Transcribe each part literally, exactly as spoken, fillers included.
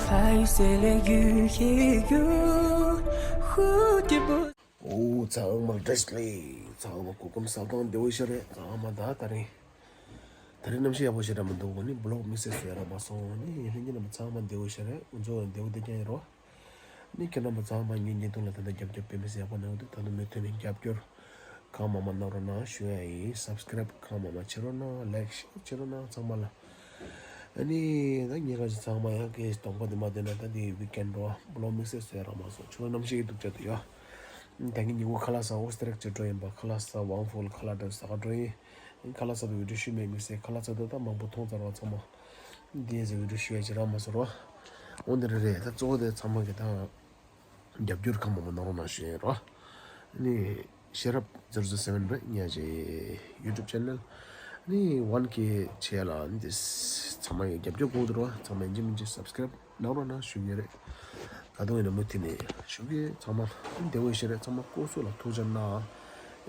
还有谁来遇也有蝴蝶不 ཨོ། ཚང་མ་བཀྲ་ཤིས་བདེ་ལེགས། ཚང་མ་སྐུ་ཁམས་བཟང་དང་བདེ་པོ་ཞིག་རེད། ཚང་མ་ད་དེ་རིང་དེ་རིང་གནམ་གཤིས་ཡག་པོ་ཞིག་རེད་མི་འདུག་ནི་བི་ལོག་དམིགས་བསལ་བཟོ་ཡ་རག་མ་སོང་། ནི་ལྷན་རྒྱས་རྣམ་པ་ཚང་མ་བདེ་པོ་ཞིག་རེད། ང་ཚོ་བདེ་པོ་བདེ་རྐྱང་ཡིན་རོ། ནི་ཁྱེད་རྣམ་པ་ཚང་མ་ངའི་བརྙན་ཐུང་ལ་ད་ལྟ་རྒྱབ་སྐྱོར་དཔེ་མི་སྲིད་ཡག་པོ་གནང་འདུག་ད་དུང་མུ་མཐུད་ནས་རྒྱབ་སྐྱོར་གང་མང་མང་གནང་རོགས་གནང་ཞུ་ཡ་ཡིན། སབ་སི་ཀེ་རེབ་གང་མང་མང་བྱེད་རོགས་གནང་། ལའེག་ཤེར་བྱེད་རོགས་གནང་ཚང་མ་ལ། ཨ་ནི་ད་ངེད་ཀ་ཚང་མ་ཡང་གི་གདོང་པ་དེ་མ་བསྟན་ན་ད་འདི་ཝིག་ཨེན་འགྲོ་བ་བི་ལོག་དམིགས་བསལ་བཟོ་ཡ་རག་མ་སོང་། ཆུ་ལོག་གནམ་གཤིས་སྡུག་ཅག་ཏུ་ཡོད། ད་ངས་ཉིན་གུང་ཁ་ལག་ཟ་ཨོ་སི་ཏྲེག་ཅིག་འགྲོ་ཡིན་པ། ཁ་ལག་ཟ་ཝང་ཧྥུལ་ཁ་ལག་འདྲ་ཟ་ག་འགྲོ་ཡིན། ཁ་ལག་ཟ་དུས་བི་ཌིའོ་ཤུ་མེད་མི་སྲིད། ཁ་ལག་ཟ་དུས་ད་མང་པོ་མཐོང་ཚར་བ་ཚང་མ། འདི་ཡས་ཟེར་བི་ཌིའོ་ཤུ་ཡ་ཅིག་རག་མ་སོང་རོ། འོ་འདི་རེད་རེད། ད་གཙོ་བོ་དེ་ཚང་མ་གི་ད་རྒྱབ་སྐྱོར་གང་མང་མང་གནང་རོགས་གནང་ཞུ་ཡིན་རོ། ནི་ཤེས་རབ་ཛི་རོ་ཛི་རོ་སེ་བེན་རེད། ངའི་ཡུ་ཊུབ་ཆེ་ནལ་ནི་ཝན་ཀེ་བྱས་ལ་ནི་དེ་ཚང་མ་ཡི་རྒྱབ་སྐྱོར་དགོས་འདུག་རོ། ཚང་མ་ཡིན་གཅིག་མིན་གཅིག་སབ་སི་ཀེ་རེབ་གནང་རོགས་གནང་ཞུ་གི་རེད། ད་དུང་ཡིན་ན་མུ་མཐུད་ནས་ཞུ་གི། ཚང་མ་བདེ་པོ་ཞིག་རེད། ཚང་མ་སྐུ་གཟུགས་ལ་ཐུགས་ཅག་གནང་།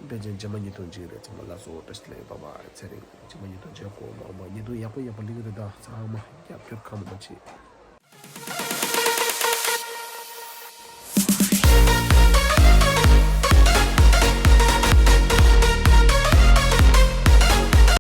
དཔེ་ཅན་རྗེས་མ་ཉིན་ཐུང་ཅིག་རེད། ཚང་མ་ལ་སོ་བཀྲ་ཤིས་བདེ་ལེགས། བྷའི་བྷའི། ཚེ་རིང་རྗེས་མ་ཉིན་ཐུང་མཇལ་གོ། མ་འོངས་པ་ཉིན་ཐུང་ཡག་པོ་ཡག་པོ་སླེབས་ཀྱི་རེད། ད་ཚང་མ་རྒྱབ་སྐྱོར་གང་མང་མང་བྱེད།